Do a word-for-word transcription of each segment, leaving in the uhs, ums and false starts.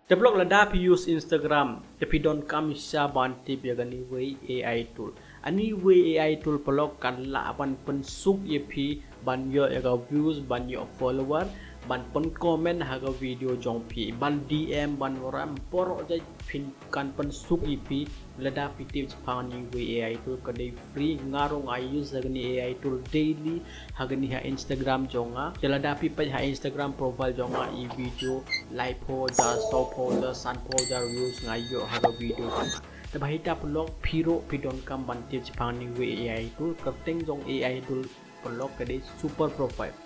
Te paralok, lada phi use Instagram, te phi donkam shisha ban tip ïa kani wei A I tool. Ani wei A I tool paralok kan lah ban pynsuk ïa phi ban ïoh ïa ka views, ban ïoh follower, ban pyn comment ha ka video jong phi, ban D M, ban ram, baroh jait phin kan pynsuk ïa phi. Lada phi tip shaphang ani wei A I tool, ka dei free. Nga ruh nga use ïa kani A I tool daily ha kani ha Instagram jong nga. Te lada phi peit ha Instagram profile jong nga, i video laiphew hajar, sawphew hajar, sanphew hajar views nga ïoh ha ka video jong nga. Te ba hita paralok, phi ruh phi donkam ban tip shaphang ani wei A I tool. Kyrteng jong A I tool paralok ka dei super profile.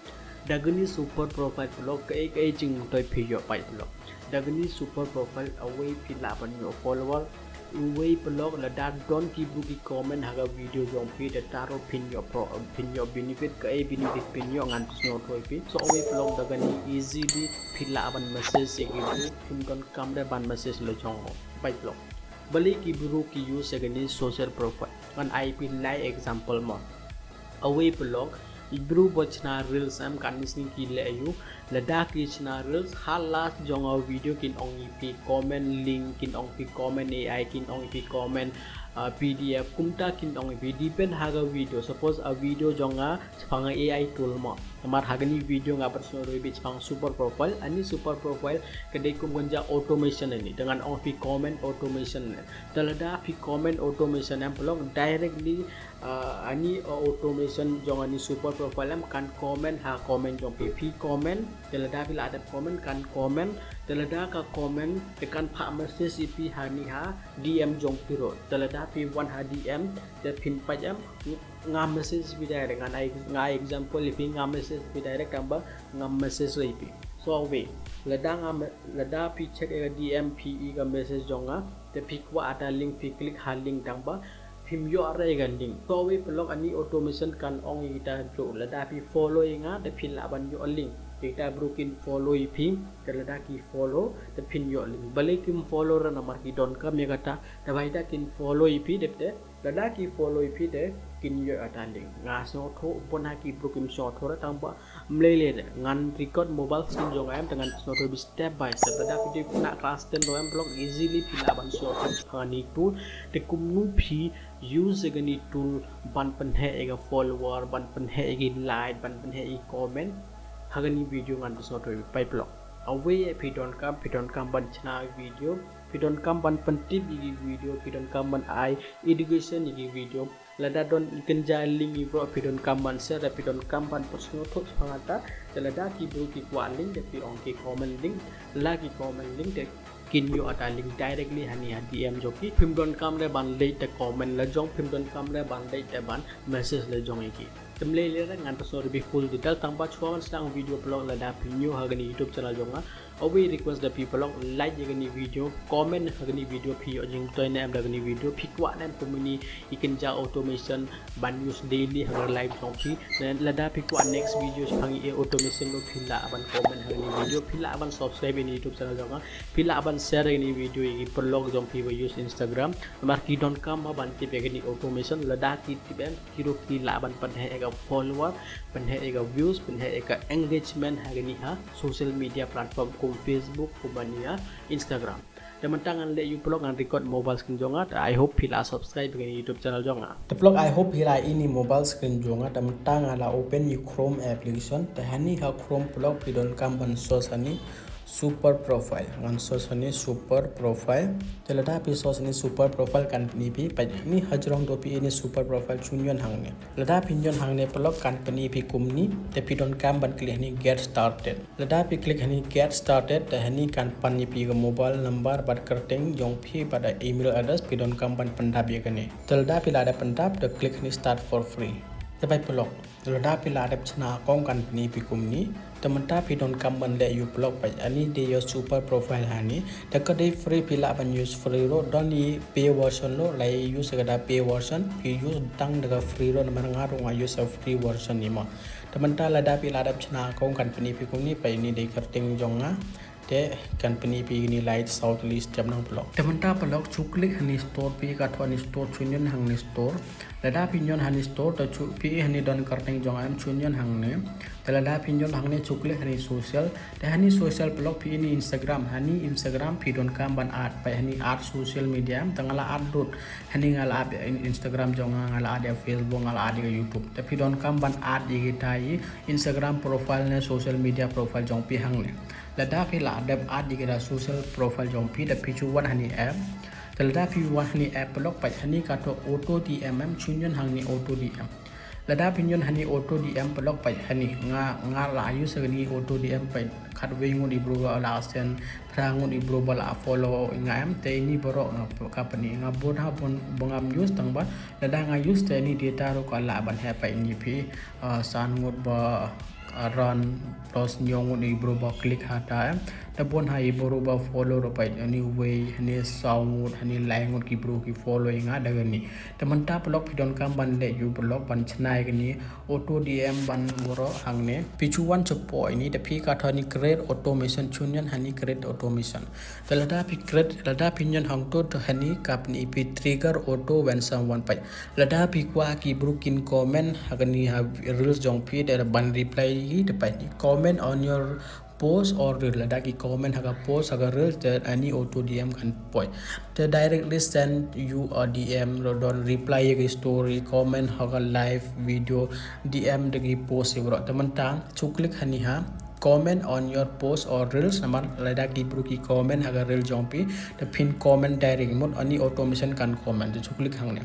Da kani super profile paralok, kaei kaei jingmyntoi phi ïoh, peit paralok. Da kani super profile, uwei phi lah ban ïoh follower. Uwei paralok, lada don ki briew ki comment ha ka video jong phi, te tang ruh phin ïoh pro, phin ïoh benefit. Kaei benefit phin ïoh, ngan pynsngewthuh ïa phi. So uwei paralok, da kani easily phi lah ban message ïa ki briew, phim donkam de ban message la jong. Peit paralok. Balei ki briew ki use ïa kani social profile? Ngan ai phi lai example mo. Uwei paralok, i briew ba shna reels, em, katne sngi ki leh aïu, lada ki shna reels, ha last jong ka video kin ong ïa phi comment link, kin ong ïa phi comment A I, kin ong ïa phi comment, uh, P D F, kumta kin ong ïa phi, depend ha ka video. Suppose ka video jong nga shaphang A I tool mo. Namar ha kani video nga pynsngewthuh ïa phi shaphang super profile. Ani super profile ka dei kum kynja automation ani. Te ngan ong ïa phi comment automation. Te lada phi comment automation, em paralok, directly, uh, ani, uh, automation jong ani super profile, em, kan comment ha comment jong phi. Phi comment, te lada phi la dep comment, kan comment, te lada ka comment, te kan phah message ïa phi hani ha D M jong phi ruh. Te lada phi wan ha D M, te phin peit, em, nga message phi direct, ngan ai, nga ai example ïa phi, nga message phi direct, tang ba nga message ïa phi. So uwei, lada nga me-, lada phi check ïa ka D M phi i ka message jong nga, te phi kwah ata link, phi click ha link, tang ba phim ïoh re ïa ka link. So uwei paralok, ani automation kan ong ïa kita briew, lada phi follow ïa nga, te phi lah ban ïoh link. Kita briew kin follow ïa phi, te lada ki follow, te phin ïoh link. Balei kim follow re? Namar ki donkam ïa kata. Te ba hita kin follow ïa phi, dep te lada ki follow ïa phi, te kin ïoh ata link. Nga sngewthuh, bun ha ki briew kim sngewthuh re, tang ba ym lei lei re. Ngan record mobile screen jong nga, em, te ngan pynsngewthuh ïa phi step by step. Lada phi dei khynnah class ten ruh, em paralok, easily phi lah ban sngewthuh shaphang ani tool. Te kumno phi use ïa kani tool ban pynheh ïa ka follower, ban pynheh ïa ki like, ban pynheh ïa ki comment. Ha kani video ngan pynsngewthuh ïa phi, peit paralok. Uwei, phi donkam, phi donkam ban shna video, phi donkam ban pyntip ïa ki video, phi donkam ban ai education ïa ki video. Lada don i kynja link i briew, phi donkam ban share, phi donkam ban pynsngewthuh shaphang kata. Te lada ki briew ki kwah link, te phi ong ki comment link. Lada ki comment link, te kin ïoh ata link directly hani ha D M jong ki. Phim donkam re ban leit te comment la jong, phim donkam re ban leit te ban message la jong ïa ki. Te ym lei lei re, ngan pynsngewthuh ïa phi full detail. Tang ba shuwa ban sdang video paralok, lada phi new ha kani YouTube channel jong nga, uwei request da phi paralok, like ïa kani video, comment ha kani video, phi ïoh jingmyntoi ne em da kani video, phi kwah ne em kumne i kynja automation ban use daily ha ka life jong phi. Ne lada phi kwah next video shaphang i automation ruh, phi lah ban comment ha kani video, phi lah ban subscribe ïa kani YouTube channel jong nga, phi lah ban share ïa kani video ïa ki paralok jong phi ba use Instagram. Namar ki donkam ba ban tip ïa kani automation, lada ki tip, em, ki ruh ki lah ban pynheh ïa ka follower, pynheh ïa ka views, pynheh ïa ka engagement ha kani ha social media platform kum Facebook, kum ani ha Instagram. Te mynta ngan leh ïa u paralok, ngan record mobile screen jong nga. Te I hope phi la subscribe ïa kani YouTube channel jong nga. Te paralok, I hope phi la ïohi ïa ini mobile screen jong nga. Te mynta nga la open ïa u Chrome application. Te hani ha Chrome paralok, phi donkam ban search hani super profile. Ngan search hani super profile. Te lada phi search hani super profile kan pyni ïa phi. Peit hani hajrong, to phi ïohi super profile, shu ñion hangne. Lada phi ñion hangne paralok, kan pyni ïa phi kumne. Te phi donkam ban click hani get started. Lada phi click hani get started, te hani kan pan ïa phi ka mobile number bad kyrteng jong phi bad email address, phi donkam ban pyndap ïa kane. Te lada phi la dep pyndap, te click hani start for free. Te peit paralok, lada phi la dep shna account kan pyni ïa phi kumne. Te mynta phi donkam ban leh ïa u paralok, peit ani dei ïa u super profile hani. Te ka dei free, phi lah ban use free ruh, don i paid version ruh, lada use ka da paid version, phi use tang da ka free ruh, namar nga ruh nga use ka free version ni mo. Te mynta lada phi la dep shna account kan pyni ïa phi kumne, peit ini dei kyrteng jong nga. Te kan pyni phi ïa kine lai saw tylli step nang paralok. Te mynta paralok shu click ha kane store, phi ka thoh ha kane store, shu ñion ha kane store. Lada phi ñion ha kane store te shu phi ïohi ha kane don kyrteng jong nga, em, shu ñion hangne. Te lada phi ñion hangne shu click ha kane social. Te ha kane social paralok phi ïohi Instagram, ha kane Instagram phi donkam ban add, peit ha kane add social media, em, te nga la add lut. Ha kane nga la add ïa Instagram jong nga, nga la add ïa Facebook, nga la add ïa YouTube. Te phi donkam ban add ïa kita i Instagram profile ne social media profile jong phi hangne. Lada phi la dep add ïa kita social profile jong phi, te phi shu wan ha kane app. Te lada phi wan ha kane app paralok, peit ha kane ka thoh auto D M, em, shu ñion ha kane auto D M. Lada phi ñion ha kane auto D M paralok, peit ha kane nga, nga la use ha kane auto D M, peit khatwei ngut ki bru ba la send, phra ngut ki bru ba la follow ïa nga, em, te ine baroh nga ka pyni, nga bun ha bun ba ngam use, tang ba lada nga use te ine data ruh ka lah ban heh, peit ine phi, ah, san ngut ba, ah, run, plus hynñiew ngut ki bru ba click ha ta, em. Te bun ha ki bru ba follow ruh, peit ine wei, ine saw ngut, ine lai ngut ki bru ki follow ïa nga da kane. Te mynta paralok phi donkam ban leh ïa u paralok ban shna ïa kane auto D M ban baroh hangne. Phi shu wan shapoh ine, te phi ka thoh ha kane create automation, shu ñion ha kane create automation. Te lada phi create, lada phi ñion hangto te ha kane ka pyni phi trigger auto when someone, peit. Lada phi kwah ki bru kin comment ha kane ha reels jong phi, te ban reply ïa ki, te peit ine comment on your post or reel. Lada ki comment ha ka post, ha ka reel, te ha kane auto D M kan poi. Te directly send you a D M, ruh don reply ïa ki story, comment ha ka live video, D M da ki post ïa baroh. Te mynta shu click ha kane ha comment on your post or reels, namar lada ki bru ki comment ha ka reel jong phi, te phin comment direct, mut ha kane automation kan comment. Te shu click hangne.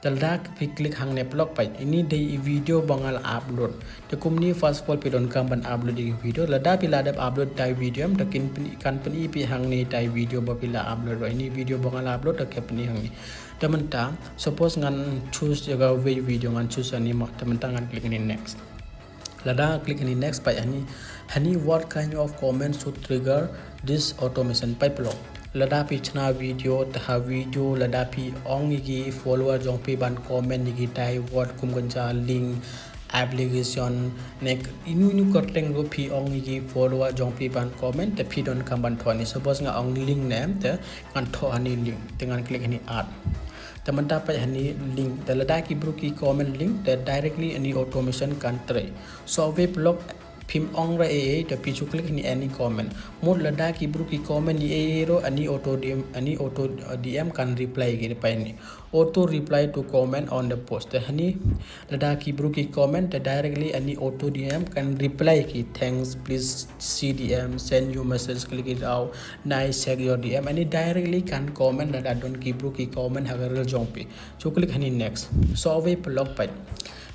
Te lada phi click hangne paralok, peit ine dei i video ba nga la upload. Te kumne first of all phi donkam ban upload ïa ki video. Lada phi la dep upload ita i video, em, te kin pyni, kan pyni phi hangne ita i video ba phi la upload. Ine video ba nga la upload te ka pyni hangne. Te mynta suppose ngan choose ïa kawei video, ngan choose ïa kane mo. Te mynta ngan click ha kane next. Lada click ha kane next, peit ha kane, ha kane what kind of comment should trigger this automation, peit paralok. Lada phi shna video, te ha video lada phi ong ïa ki follower jong phi ban comment ïa kitai word kum kynja link, application, ne ino ino kyrteng ruh phi ong ïa ki follower jong phi ban comment, te phi donkam ban thoh ha kane. Suppose nga ong link ne, em, te ngan thoh ha kane link, te ngan click ha kane add. Te mynta peit ha kane link, te lada ki bru ki comment link, te directly ha kane automation kan trei. Shuwa paralok phim ong ruh ei ei, te phi shu click ha kane any comment. Mut lada ki bru ki comment ei ei ruh ha kane auto D M, ha kane auto, uh, D M kan reply ïa ki, te peit ha kane auto reply to comment on the post. Te ha kane lada ki bru ki comment, te directly ha kane auto D M kan reply ïa ki, thanks, please see D M, send you message, click it out, nice, check your D M. Ha kane directly kan comment lada don ki bru ki comment ha ka reel jong phi. Shu click ha kane next. Shuwa paralok peit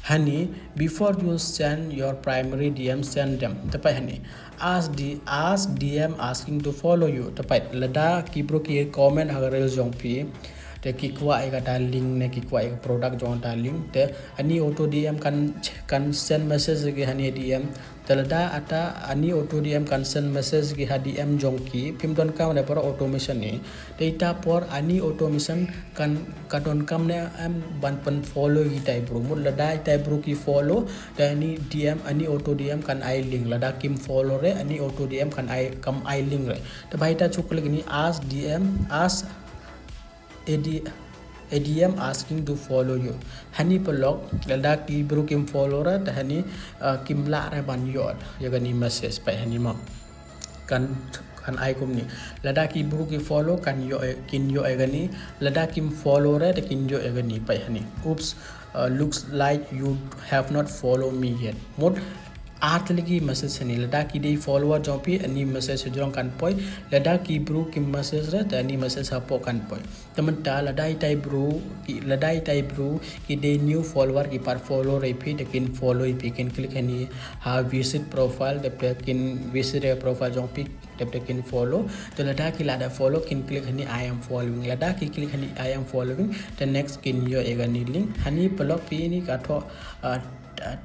ha kane, before you send your primary D M, send them. Te peit ha kane, ask D, ask D M asking to follow you. Te peit lada ki bru ki comment ha ka reel jong phi, te ki kwah ïa kata link ne ki kwah ïa ka product jong kata link, te ha kane auto D M kan, kan send message ïa ki ha kane D M. Te lada ata ha kane auto D M kan send message ïa ki ha D M jong ki, phim donkam ne para automation ne. Te ita por ha kane automation kan, ka donkam ne em ban pynfollow ïa kitai bru. Mut lada itai bru ki follow, te ha kane D M, ha kane auto D M kan ai link. Lada kim follow re, ha kane auto D M kan ai, kam ai link re. Te ba ita shu click ha kane ask D M, ask A D, A D M asking to follow you. Ha kane paralok, lada ki bru kim follow re, te ha kane, uh, kim lah re ban ïoh ïa kane message, peit ha kane mo. Kan, kan ai kumne. Lada ki bru ki follow kan ïoh, kin ïoh ïa kane. Lada kim follow re, te kin ïoh ïa kane, peit ha kane. Oops, uh, looks like you have not followed me yet. Mut ar tylli ki message ha kane. Lada ki dei follower jong phi, ha kane message hajrong kan poi. Lada ki bru ki message re, te ha kane message hapoh kan poi. Te mynta lada itai bru, ki, lada itai bru ki dei new follower, ki pat follow re phi, te kin follow ïa phi, kin click ha kane ha visit profile, te kin visit ïa profile jong phi, te kin follow. Te lada ki la dep follow, kin click ha kane I am following. Lada ki click ha kane I am following, te next kin ïoh ïa kane link. Ha kane paralok phi ïohi ka thoh, uh,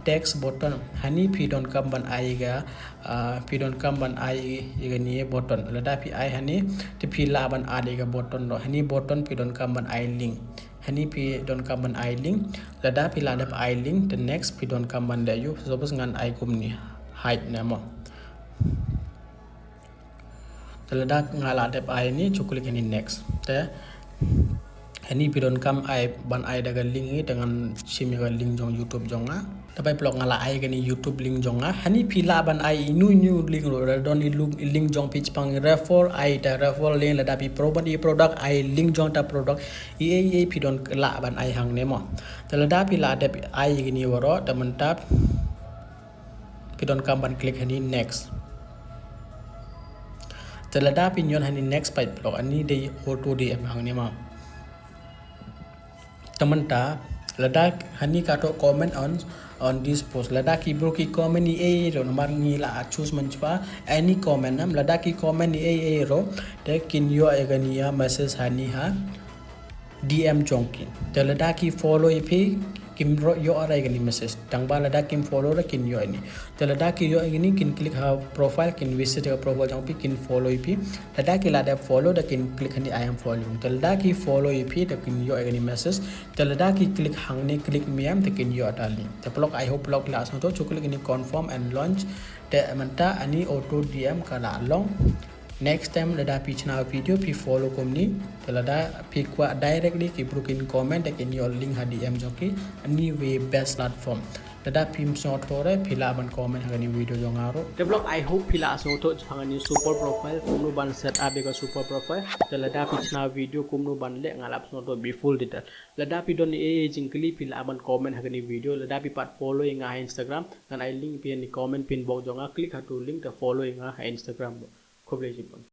text button. Ha kane phi donkam ban ai ïa ka, ah, phi donkam ban ai ïa kane button. Lada phi ai ha kane, te phi lah ban add ïa ka button ruh. Ha kane button phi donkam ban ai link. Ha kane phi donkam ban ai link. Lada phi la dep ai link, te next phi donkam ban leh ïa u. Suppose ngan ai kumne, hide ne mo. Te lada nga la dep ai ni, chu click hani next. Te hani phi donkam ai ban ai da ka link hi, te ngan shim ïa ka link jong YouTube jong nga. Te phi peit, nga la ai kani YouTube link jong nga. Hani phi lah ban ai inu inu link ruh, lada don i link jong phi shaphang refer, ai da refer link, lada phi promote i product, ai link jong ta product, i ei i ei phi don lah ban ai hangne mo. Te lada phi la dep ai kani baroh, te mynta phi donkam ban click hani next. Te lada phi ñion hani next, phi peit, ani dei auto D M hangne mo. Te mynta lada hani kato comment on on this post, lada ki bru ki comment i ei ei ruh, namar ngi la choose mynshwa, any comment nam, lada ki comment i ei ei ruh, te kin ïoh ïa kani ïa message hani ha D M jong ki. Te lada ki follow ïa phi, kim ïoh ïa kani message. Tang ba lada kim follow ruh kin ïoh ïa ni. Te lada ki ïoh ïa ni, kin click ha profile, kin visit ïa profile jong phi, kin follow ïa phi. Lada ki la dep follow, te kin click hani I am following. Te lada ki follow ïa phi, te kin ïoh ïa kani message. Te lada ki click hangne, click me am, te kin ïoh da link. Te paralok, I hope paralok la sngewthuh, chu click hani confirm and launch. Te mynta ani auto D M ka la long. Next time lada phi shna video, phi follow kumni. Te lada phi kwah directly ki bru kin comment, te kin ïoh link ha D M jong ki. Anyway, best platform. Lada phim sngewthuh ruh, phi lah ban comment ha kani video jong nga ruh. Te paralok, I hope phi la sngewthuh shaphang ani super profile, kumno ban set up ïa ka super profile. Te lada phi shna video kumno ban leh, nga la sngewthuh bad full detail. Lada phi don ei ei jingkylli, phi lah ban comment ha kani video. Lada phi pat follow ïa nga ha Instagram, ngan ai link phi ha ni comment pin box jong nga, click ha tu link, te follow ïa nga ha Instagram. Khublei shibun.